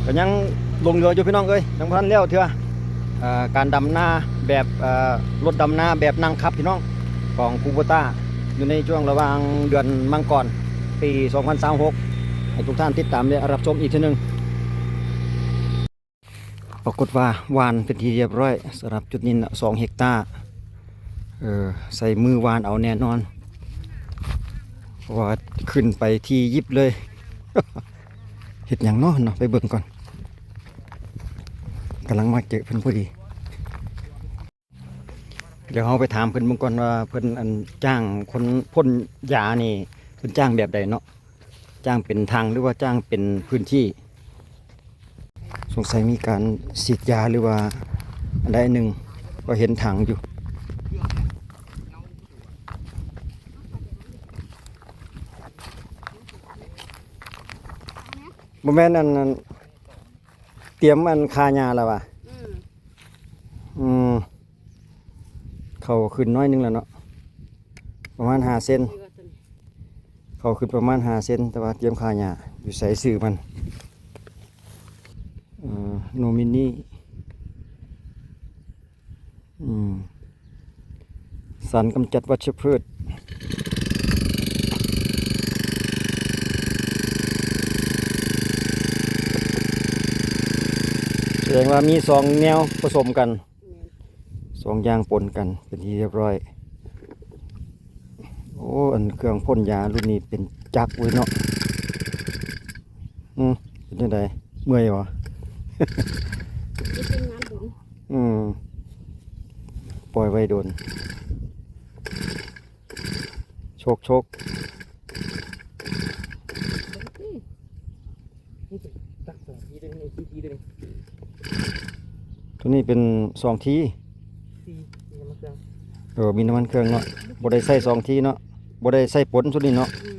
ກໍຍັງຫຼົງເຫຼືອຢູ່ພີ່ນ້ອງເອີຍ, ຍັງບໍ່ທັນແລ້ວເທື່ອ. ເອີ ການດຳນາແບບ ເອີ ລົດດຳນາແບບນັ່ງຂັບພີ່ນ້ອງ ຂອງຄູໂບຕ້າ ຢູ່ໃນຊ່ວງລະຫວ່າງເດືອນມັງກອນ ປີສອງພັນຊາວຫົກ ໃຫ້ທຸກທ່ານຕິດຕາມ ແລະ ຮັບຊົມອີກເທື່ອໜຶ່ງ. ປາກົດວ່າຫວ່ານເປັນທີ່ຮຽບຮ້ອຍ ສຳລັບຈຸດນີ້ນະ ສອງເຮັກຕາ. ເອີ ໃຊ້ມືຫວ່ານເອົາແນ່ນອນ ເພາະວ່າຂຶ້ນໄປທີ່ຢິບເລີຍ. ເຮັດຫຍັງເນາະເນາະ ໄປເບິ່ງກ່ອນ. ກຳລັງມາເຈີເພິ່ນພໍດີ. ດຽວເຮົາໄປຖາມເພິ່ນເບິ່ງກ່ອນວ່າ ເພິ່ນ ອັນ ຈ້າງຄົນພົ່ນຢານີ້ ເພິ່ນຈ້າງແບບໃດເນາະ? ຈ້າງເປັນຖັງ ຫຼືວ່າຈ້າງເປັນພື້ນທີ່? ສົງໄສມີການສີດຢາ ຫຼືວ່າອັນໃດອັນໜຶ່ງ ເພາະເຫັນຖັງຢູ່. ບໍ່ແມ່ນອັນ ອັນ ຕຽມອັນຄ່າຫຍ້າແລ້ວຫວາ? ອືມ ອືມ ເຂົາຂຶ້ນໜ້ອຍໜຶ່ງແລ້ວເນາະ ປະມານຫ້າເຊັນ. ເຂົາຂຶ້ນປະມານຫ້າເຊັນ ແຕ່ວ່າຕຽມຄ່າຫຍ້າ. ຢູ່ໃສຊື່ມັນ? ເອີ ໂນມິນີ ອືມ ສານກຳຈັດວັດຊະພືດ. ສະແດງວ່າມີສອງແນວປະສົມກັນ ແມ່ນ ສອງຢ່າງປົນກັນເປັນທີ່ຮຽບຮ້ອຍ. ໂອ້ ອັນເຄື່ອງພົ່ນຢາລຸ້ນນີ້ເປັນຈັກເວີຍເນາະ. ອືມ ເປັນຈັ່ງໃດ? ເມື່ອຍບໍ່? ເຮັດເປັນງານບຸນ. ອືມ ປ່ອຍໄວ້ດົນ. ໂຊກໆ. ນີ້ເປັນຕັກສອງທີຕົວນີ້ ສີ່ທີຕົວນີ້. ຕົວນີ້ເປັນສອງທີ. ສີ່ ມີນ້ຳມັນເຄື່ອງ. ເອີ ມີນ້ຳມັນເຄື່ອງເນາະ, ບໍ່ໄດ້ໃສ່ສອງທີເນາະ, ບໍ່ໄດ້ໃສ່ປົນຊຸດນີ້ເນາະ. ອືມ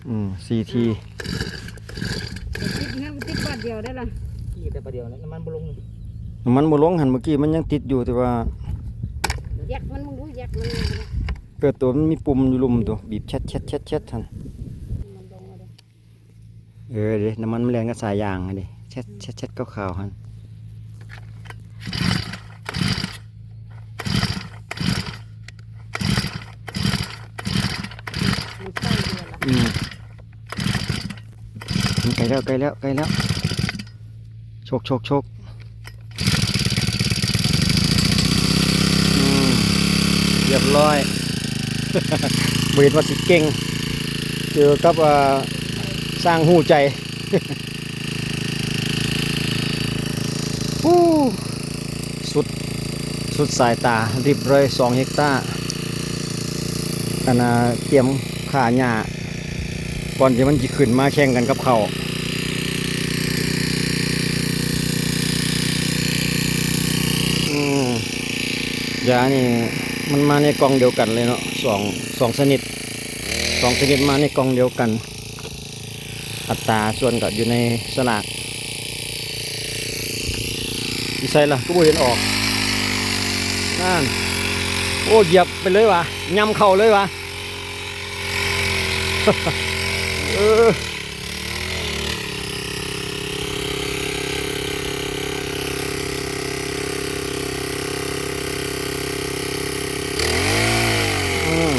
ອືມ ສີ່ທີ. ຕິດແລ້ວ ຕິດບາດດຽວໄດ້ລະ. ຕິດແຕ່ບາດດຽວ ນ້ຳມັນບໍ່ລົງ. ນ້ຳມັນບໍ່ລົງຫັ້ນ, ເມື່ອກີ້ມັນຍັງຕິດຢູ່ ແຕ່ວ່າ ຢາກມັນ ເບິ່ງດູ ຢາກມັນ. ເກີດຕົວມັນມີປຸ່ມຢູ່ລຸ່ມຕົວ ບີບແຊັດໆໆໆຫັ້ນ. ມັນລົງແລ້ວເດ້. ເອີເດ້ ນ້ຳມັນມັນແລ່ນກັບສາຍຢາງຫັ້ນເດ້ ແຊັດໆໆຂາວໆຫັ້ນ. ມັນໃກ້ເດືອນລະ. ອືມ ໃກ້ແລ້ວ ໃກ້ແລ້ວ ໃກ້ແລ້ວ. ໂຊກໆໆ. ອືມ ຮຽບຮ້ອຍ. ບໍ່ເຫັນວ່າຊິເກັ່ງ ເຈີກັບ ອ່າ ຊ້າງຮູ້ໃຈ. ໂອ້ ສຸດ ສຸດສາຍຕາ ລິບເລີຍ ສອງເຮັກຕາ. ອັນນ່າ ຕຽມຂ້າຫຍ້າ ກ່ອນທີ່ມັນຊິຂຶ້ນມາແຂ່ງກັນກັບເຂົາ. ອືມ ຢານີ້ມັນມາໃນກ່ອງດຽວກັນເລີຍເນາະ ສອງ ສອງຊະນິດ ສອງຊະນິດມາໃນກ່ອງດຽວກັນ. ອັດຕາສ່ວນກໍຢູ່ໃນສະຫຼາກ. ຢູ່ໃສລະ ຄືບໍ່ເຫັນອອກ? ນັ້ນ ໂອ້ ຢຽບໄປເລີຍຫວາ ຫຍ້ຳເຂົ້າເລີຍຫວາ. ເອີ ອືມ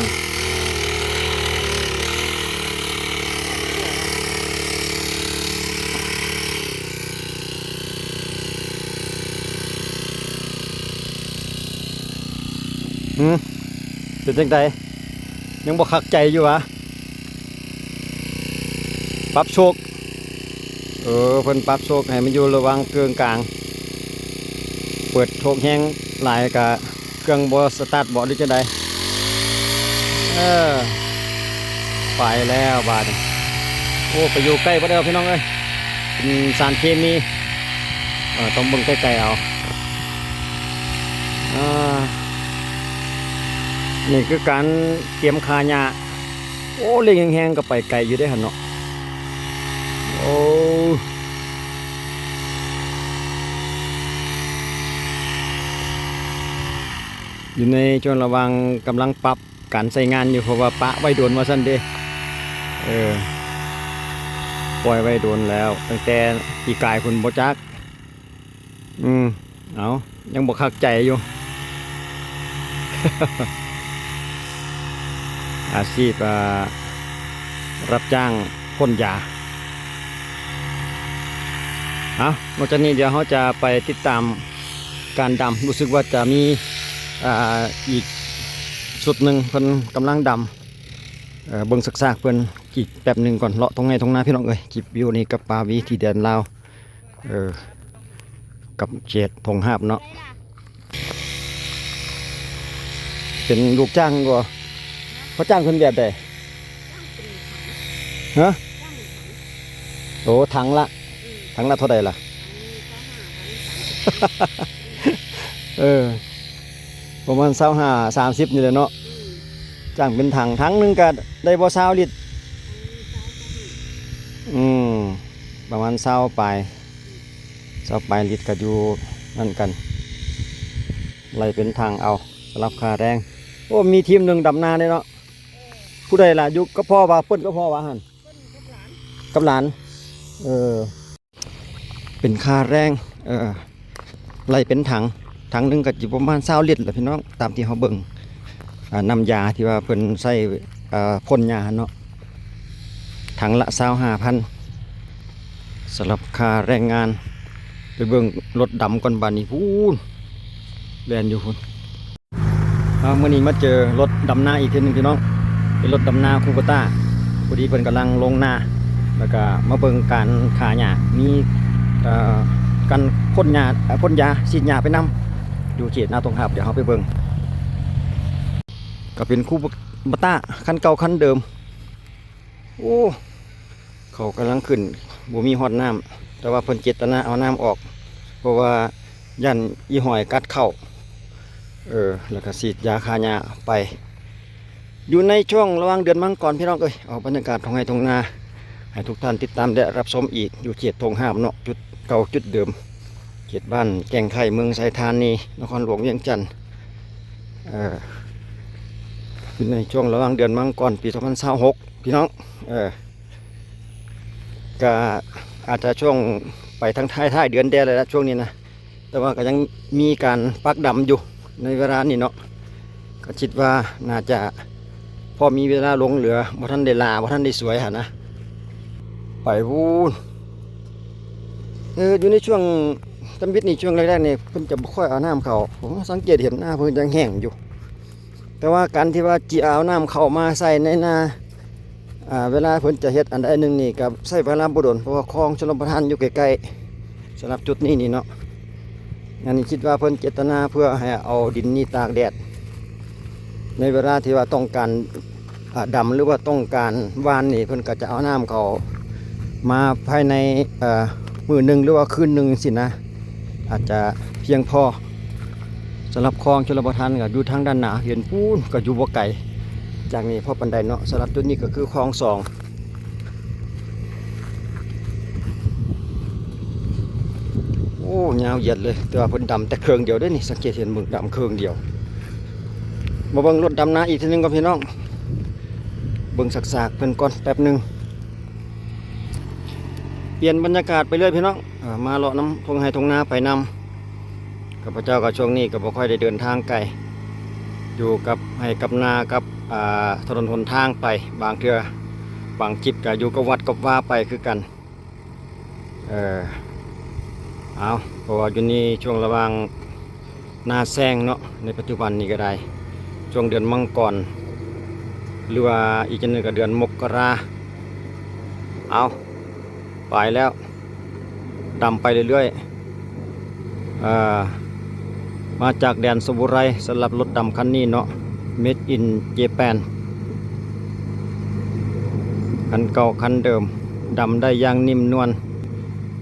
ຫື ເປັນຈັ່ງໃດ? ຍັງບໍ່ຄັກໃຈຢູ່ຫວາ? ປັບໂຊກ ເອີ ເພິ່ນປັບໂຊກໃຫ້ມັນຢູ່ລະຫວ່າງເຄິ່ງກາງ. ເປີດໂຊກແຮງຫຼາຍກະເຄື່ອງບໍ່ສະຕາດບໍ ຫຼືຈັ່ງໃດ? ເອີ ໄປແລ້ວບາດນີ້. ໂອ້ ໄປຢູ່ໃກ້ບໍ່ໄດ້ດອກພີ່ນ້ອງເອີຍ ເປັນສານເຄມີ. ເອີ ຕ້ອງເບິ່ງໃກ້ໆເອົາ. ອ່າ ນີ້ຄືການຕຽມຂ້າຫຍ້າ. ໂອ້ ເລັ່ງແຮງໆກໍໄປໄກຢູ່ເດ້ຫັ້ນເນາະ. ໂອ້ ຢູ່ໃນຊ່ວງລະຫວ່າງກຳລັງປັບການໃຊ້ງານຢູ່ ເພາະວ່າປະໄວ້ດົນວ່າຊັ້ນເດ້. ເອີ ປ່ອຍໄວ້ດົນແລ້ວ ຕັ້ງແຕ່ປີກາຍພຸ້ນບໍ່ຈັກ. ອືມ ເອົາ ຍັງບໍ່ຄັກໃຈຢູ່. ອາຊີບ ອ່າ ຮັບຈ້າງພົ່ນຢາ. ເອົາ ນອກຈາກນີ້ດຽວເຮົາຈະໄປຕິດຕາມການດຳ. ຮູ້ສຶກວ່າຈະມີ ອ່າ ອີກຊຸດໜຶ່ງເພິ່ນກຳລັງດຳ. ເອີ ເບິ່ງຊາກໆເພິ່ນອີກແປັບໜຶ່ງກ່ອນ. ເລາະທົ່ງໄຮ່ທົ່ງນາພີ່ນ້ອງເອີຍ. ຄລິບວິວນີ້ກັບປ່າວີທີ່ແດນລາວ ເອີ ກັບເຂດທົ່ງຫາບເນາະ. ເປັນລູກຈ້າງບໍ່? ເຂົາຈ້າງເພິ່ນແບບໃດ? ຮະ? ໂອ້ ຖັງລະ ຖັງລະເທົ່າໃດລະ? ເອີ ປະມານຊາວຫ້າ ສາມສິບນີ້ແຫຼະເນາະ. ອືມ ຈ້າງເປັນຖັງ ຖັງໜຶ່ງກະໄດ້ບໍ່ຊາວລິດ? ອືມ ປະມານຊາວປາຍ ຊາວປາຍລິດກະຢູ່ນັ້ນກັນ ໄລ່ເປັນຖັງເອົາ ສຳລັບຄ່າແຮງ. ໂອ້ ມີທີມໜຶ່ງດຳນາເດ້ເນາະ. ເອີ ຜູ້ໃດລະ ຢູ່ກັບພໍ່ວະ? ເພິ່ນກັບພໍ່ວະຫັ້ນ? ເພິ່ນກັບຫຼານ ກັບຫຼານ ເອີ. ເປັນຄ່າແຮງ ເອີ ໄລ່ເປັນຖັງ ຖັງໜຶ່ງກະຊິປະມານຊາວລິດລະພີ່ນ້ອງ ຕາມທີ່ເຮົາເບິ່ງ ອາ ນ້ຳຢາທີ່ວ່າເພິ່ນໃຊ້ ອາ ພົ່ນຫຍ້າຫັ້ນເນາະ ຖັງລະຊາວຫ້າພັນ ສຳລັບຄ່າແຮງງານ. ໄປເບິ່ງລົດດຳກ່ອນບາດນີ້ ພຸ້ນ ແລ່ນຢູ່ພຸ້ນ. ເອົາ ມື້ນີ້ມາເຈີລົດດຳນາອີກເທື່ອໜຶ່ງພີ່ນ້ອງ ເປັນລົດດຳນາຄູໂບຕ້າ. ພໍດີເພິ່ນກຳລັງລົງນາ ແລ້ວກະມາເບິ່ງການຂ້າຫຍ້າ ມີ ເອີ ການພົ່ນຫຍ້າ ເອີ ພົ່ນຢາ ສີດຫຍ້າໄປນຳ ຢູ່ເຂດນາທົ່ງຫາບ. ດຽວເຮົາໄປເບິ່ງ ກະເປັນຄູໂບຕ້າຄັນເກົ່າຄັນເດີມ. ໂອ້ ເຂົາກຳລັງຂຶ້ນ ບໍ່ມີຮອດນ້ຳ ແຕ່ວ່າເພິ່ນເຈດຕະນາເອົານ້ຳອອກ ເພາະວ່າຢ້ານອີ່ຫອຍກັດເຂົ້າ ເອີ ແລ້ວກະສີດຢາຂ້າຫຍ້າໄປ. ຢູ່ໃນຊ່ວງລະຫວ່າງເດືອນມັງກອນ ພີ່ນ້ອງເອີຍ. ເອົາບັນຍາກາດທົ່ງໄຮ່ທົ່ງນາໃຫ້ທຸກທ່ານຕິດຕາມ ແລະ ຮັບຊົມອີກ ຢູ່ເຂດທົ່ງຫາບເນາະ ຈຸດເກົ່າຈຸດເດີມ ເຂດບ້ານແກ້ງໄຄ ເມືອງໄຊທານີ ນະຄອນຫຼວງວຽງຈັນ. ເອີ ຢູ່ໃນຊ່ວງລະຫວ່າງເດືອນມັງກອນ ປີສອງພັນຊາວຫົກ ພີ່ນ້ອງ ເອີ ກະອາດຈະຊ່ວງໄປທາງທ້າຍໆເດືອນແດ່ແລ້ວລະ ຊ່ວງນີ້ນະ ແຕ່ວ່າກະຍັງມີການປັກດຳຢູ່ໃນເວລານີ້ເນາະ. ກະຄິດວ່າໜ້າຈະພໍມີເວລາຫຼົງເຫຼືອ ບໍ່ທັນໄດ້ຫຼ້າ ບໍ່ທັນໄດ້ສວຍຫັ້ນນະ ໄປພຸ້ນ. ເອີ ຢູ່ໃນຊ່ວງທຳອິດນີ້ ຊ່ວງແລກໆນີ້ ເພິ່ນຈະບໍ່ຄ່ອຍເອົານ້ຳເຂົ້າ ຜົມສັງເກດເຫັນນາເພິ່ນຍັງແຫ້ງຢູ່. ແຕ່ວ່າການທີ່ວ່າຈະເອົານ້ຳເຂົ້າມາໃສ່ໃນນາ ອາ ເວລາເພິ່ນຈະເຮັດອັນໃດອັນໜຶ່ງນີ້ ກະໃຊ້ເວລາບໍ່ດົນ ເພາະວ່າຄອງຊົນລະປະທານຢູ່ໃກ້ໆ ສຳລັບຈຸດນີ້ນີ້ເນາະ. ອັນນີ້ຄິດວ່າເພິ່ນເຈດຕະນາເພື່ອໃຫ້ເອົາດິນນີ້ຕາກແດດ ໃນເວລາທີ່ວ່າຕ້ອງການ ອາ ດຳ ຫຼືວ່າຕ້ອງການຫວ່ານນີ້ ເພິ່ນກະຈະເອົານ້ຳເຂົ້າມາພາຍໃນ ເອີ ມື້ໜຶ່ງ ຫຼືວ່າຄືນໜຶ່ງຈັ່ງຊີ້ນະ ອາດຈະພຽງພໍ. ສຳລັບຄອງຊົນລະປະທານກະຢູ່ທາງດ້ານໜ້າເຫັນພຸ້ນ ກະຢູ່ບໍ່ໄກຈາກນີ້ພໍປານໃດເນາະ. ສຳລັບຈຸດນີ້ກະຄືຄອງສອງ. ໂອ້ ຍາວຢຽດເລີຍ ແຕ່ວ່າເພິ່ນດຳແຕ່ເຄິ່ງດຽວເດ້ນີ້ ສັງເກດເຫັນເບິ່ງ ດຳເຄິ່ງດຽວ. ມາເບິ່ງລົດດຳນາອີກເທື່ອໜຶ່ງກ່ອນພີ່ນ້ອງ ເບິ່ງຊາກໆເພິ່ນກ່ອນແປັບໜຶ່ງ. ປ່ຽນບັນຍາກາດໄປເລື້ອຍພີ່ນ້ອງ ເອີ ມາເລາະນຳທົ່ງໄຮ່ທົ່ງນາໄປນຳ. ຂ້າພະເຈົ້າກະຊ່ວງນີ້ກະບໍ່ຄ່ອຍໄດ້ເດີນທາງໄກ ຢູ່ກັບໄຮ່ກັບນາ ກັບ ອາ ຖະໜົນຫົນທາງໄປ ບາງເທື່ອບາງຄລິບກະຢູ່ກັບວັດກັບວາໄປຄືກັນ. ເອີ ເອົາ ເພາະວ່າຢູ່ໃນຊ່ວງລະຫວ່າງໜ້າແລ້ງເນາະ ໃນປັດຈຸບັນນີ້ກະໄດ້ ຊ່ວງເດືອນມັງກອນ ຫຼືວ່າອີກຈັ່ງໜຶ່ງກະເດືອນມົກກະລາ. ເອົາ ໄປແລ້ວ ດຳໄປເລື້ອຍໆ ເອີ ມາຈາກແດນສະບູໄລ ສຳລັບລົດດຳຄັນນີ້ເນາະ ເມດອິນເຈແປນ ຄັນເກົ່າຄັນເດີມ ດຳໄດ້ຢ່າງນິ້ມນວນ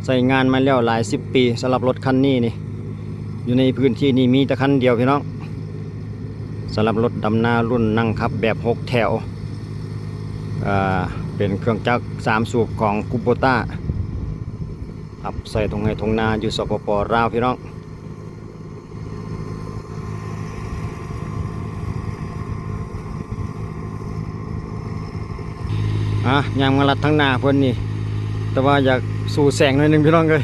ໃຊ້ງານມາແລ້ວຫຼາຍສິບປີ. ສຳລັບລົດຄັນນີ້ນີ້ ຢູ່ໃນພື້ນທີ່ນີ້ມີແຕ່ຄັນດຽວພີ່ນ້ອງ ສຳລັບລົດດຳນາລຸ້ນນັ່ງຂັບແບບຫົກແຖວ ເປັນເຄື່ອງຈັກສາມສູບຂອງຄູໂບຕ້າ ຮັບໃສ່ທົ່ງໄຮ່ທົ່ງນາຢູ່ ສປປ ລາວ ພີ່ນ້ອງ. ອ່ະ ຍ່າງມາລັດທາງໜ້າເພິ່ນນີ້ ແຕ່ວ່າຢາກສູ້ແສງໜ້ອຍໜຶ່ງພີ່ນ້ອງເອີຍ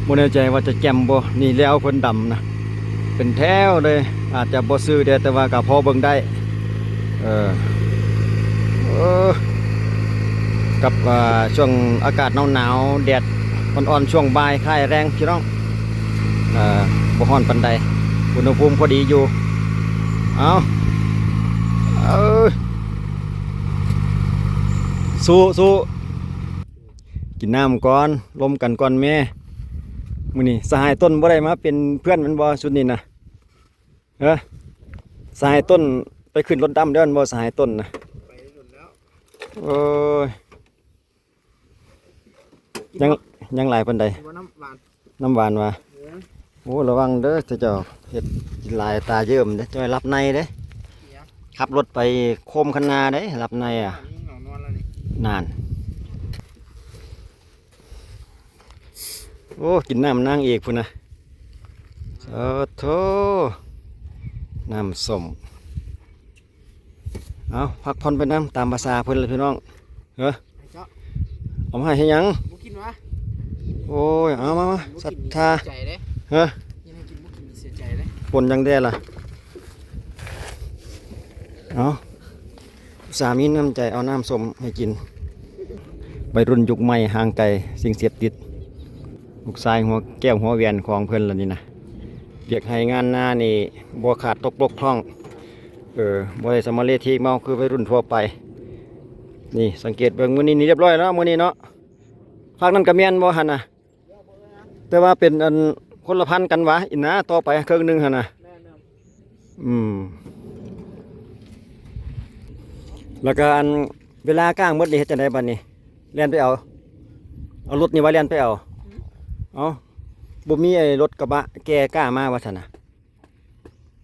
ບໍ່ແນ່ໃຈວ່າຈະແຈ່ມບໍ່. ນີ້ແລ້ວເພິ່ນດຳນະ ເປັນແຖວເລີຍ. ອາດຈະບໍ່ຊື່ເດ້ ແຕ່ວ່າກໍພໍເບິ່ງໄດ້. ເອີ ເອີ ກັບ ອ່າ ຊ່ວງອາກາດໜາວໆ ແດດອ່ອນໆ ຊ່ວງບ່າຍຄ້າຍແລງພີ່ນ້ອງ ເອີ ບໍ່ຮ້ອນປານໃດ ອຸນຫະພູມພໍດີຢູ່. ເອົາ ເອີ ສູ້ໆ ກິນນ້ຳກ່ອນ ລົມກັນກ່ອນແມ້. ມື້ນີ້ສະຫາຍຕົ້ນບໍ່ໄດ້ມາເປັນເພື່ອນແມ່ນບໍ່ ຊຸດນີ້ນະ? ເອີ ສະຫາຍຕົ້ນໄປຂຶ້ນລົດດຳແລ້ວແມ່ນບໍ່ ສະຫາຍຕົ້ນນະ? ໄປດົນແລ້ວ ໂອ້ຍ ຍັງ ຍັງຫຼາຍປານໃດ? ວ່ານ້ຳຫວານ ນ້ຳຫວານຫວາ? ເອີ ໂອ້ ລະວັງເດີ ເຈົ້າເຮັດກິນຫຼາຍຕາເຢີ້ມເດ້ ເຈົ້າໄດ້ຮັບໃນເດ້. ຫຍັງ? ຂັບລົດໄປໂຄມຄັນນາເດ້ ຮັບໃນອະ. ນີ້ຫງອນນອນແລ້ວນີ້ ນັ້ນ. ໂອ້ ກິນນ້ຳນາງເອກພຸ້ນນະ. ໂອ້ໂທ້ ນ້ຳສົ້ມ. ເອົາ ພັກຜ່ອນໄປນຳ ຕາມພາສາເພິ່ນລະພີ່ນ້ອງ. ເອີ ເອົາມາໃຫ້ເຮັດຫຍັງ? ບໍ່ກິນຫວາ? ໂອ້ຍ ເອົາມາ ມາ ສັດທາ. ເສຍໃຈເດ້. ເອີ ເຮັດໃຫ້ກິນ ບໍ່ກິນເສຍໃຈເດ້. ປົນຫຍັງແດ່ລະ? ເອົາ ອຸດສ່າມີນ້ຳໃຈເອົານ້ຳສົ້ມໃຫ້ກິນ. ໄວລຸ້ນຍຸກໃໝ່ຫ່າງໄກສິ່ງເສບຕິດ. ລູກຊາຍຫົວແກ້ວຫົວແຫວນຂອງເພິ່ນລະນີ້ນະ. ວຽກໄຮ່ງານນານີ້ບໍ່ຂາດຕົກບົກຜ່ອງ. ເອີ ບໍ່ໄດ້ສຳມະເລດທີ່ເມົາຄືໄວລຸ້ນທົ່ວໄປ. ນີ້ສັງເກດເບິ່ງ ມື້ນີ້ນີ້ລຽບລ້ອຍແລ້ວເນາະ ມື້ນີ້ເນາະ. ພາກນັ້ນກະແມ່ນບໍ່ຫັ້ນນະ? ແຕ່ວ່າເປັນອັນຄົນລະພັນກັນຫວາ ອີນາຕໍ່ໄປເຄິ່ງໜຶ່ງຫັ້ນນະ. ແມ່ນ ອືມ ແລ້ວກະອັນເວລາກ້າງໝົດນີ້ເຮັດຈັ່ງໃດບັດນີ້? ແລ່ນໄປເອົາ ເອົາລົດນີ້ວ່າແລ່ນໄປເອົາ. ເອົ້າ ບໍ່ມີໄອ້ລົດກະບະແກ່ກ້າມາວ່າຊັ້ນນະ.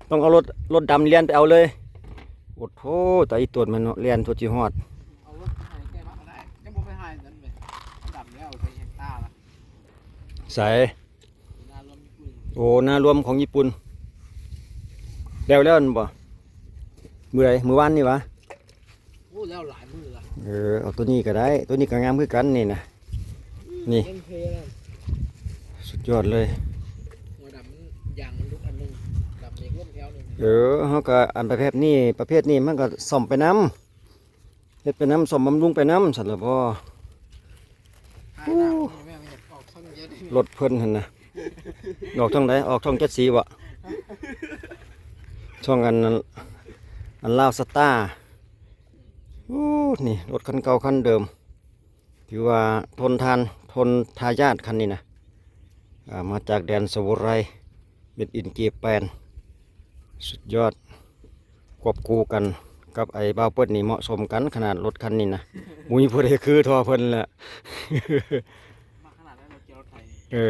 ຕ້ອງເອົາລົດ ລົດດຳແລ່ນໄປເອົາເລີຍ. ໂອ້ໂທ້ ຕາອີ່ຕົວນມັນເນາະ ແລ່ນທົ່ວຊິຮອດ. ເອົາລົດໄຖແກ່ມາກໍໄດ້ ຍັງບໍ່ໄປຫາອັນນັ້ນເວີຍ ດຳແລ້ວໄປເຮັດຕາລະ. ໃສ? ນາລວມຍີ່ປຸ່ນ. ໂອ້ ນາລວມຂອງຍີ່ປຸ່ນ ແລ້ວແລ້ວແມ່ນບໍ່? ມື້ໃດ? ມື້ວານນີ້ຫວາ? ໂອ້ ແລ້ວຫຼາຍມື້ລະ. ເອີ ເອົາໂຕນີ້ກໍໄດ້ ໂຕນີ້ກໍງາມຄືກັນນີ້ນະ. ນີ້ ເຫັນເພລະ ສຸດຍອດເລີຍ. ຫົວດຳມັນ ຢາງມັນຫຼຸດອັນໜຶ່ງ ດຳອີກລົມແຖວໜຶ່ງ. ເອີ ເຮົາກໍອັນປະເພດນີ້ ປະເພດນີ້ມັນກໍສ້ອມໄປນຳ ເຮັດໄປນຳ ສ້ອມບຳລຸງໄປນຳ ຊັ້ນລະບໍ່? ໂອ້ ລົດເພິ່ນຫັ້ນນະ ອອກທາງໃດ? ອອກຊ່ອງເຈັດສີບໍ? ຊ່ອງອັນ ອັນລາວສະຕາ. ໂອ້ ນີ້ລົດຄັນເກົ່າຄັນເດີມ ຖືວ່າທົນທານ ທົນທາຍາດຄັນນີ້ນະ. ອ່າ ມາຈາກແດນສະວະໄລ ເມັດອິນເຈແປນ ສຸດຍອດ. ຄວບຄູ່ກັນກັບໄອ້ບ່າວເປີດນີ້ເໝາະສົມກັນຂະໜາດ ລົດຄັນນີ້ນະ ບໍ່ມີຜູ້ໃດຄືທໍ່ເພິ່ນແຫຼະ. ມັກຂະໜາດນັ້ນ ລົດເກຍລົດໄຖ. ເອີ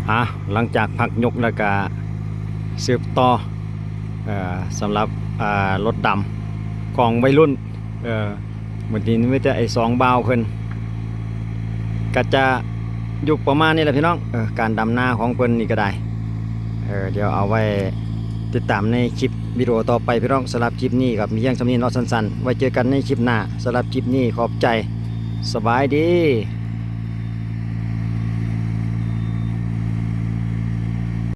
ອ່າ ຫຼັງຈາກພັກຍົກແລ້ວກະສືບຕໍ່ ເອີ ສຳລັບ ອ່າ ລົດດຳຂອງໄວລຸ້ນ. ເອີ ມື້ນີ້ມີແຕ່ໄອ້ສອງບ່າວເພິ່ນ ກະຈະຢູ່ປະມານນີ້ແຫຼະພີ່ນ້ອງ. ເອີ ການດຳນາຂອງເພິ່ນນີ້ກະໄດ້ ເອີ ດຽວເອົາໄວ້ຕິດຕາມໃນຄລິບວິດີໂອຕໍ່ໄປພີ່ນ້ອງ. ສຳລັບຄລິບນີ້ກໍມີພຽງສ່ຳນີ້ເນາະ ສັ້ນໆ ໄວ້ເຈີກັນໃນຄລິບໜ້າ. ສຳລັບຄລິບນີ້ຂອບໃຈ ສະບາຍດີ.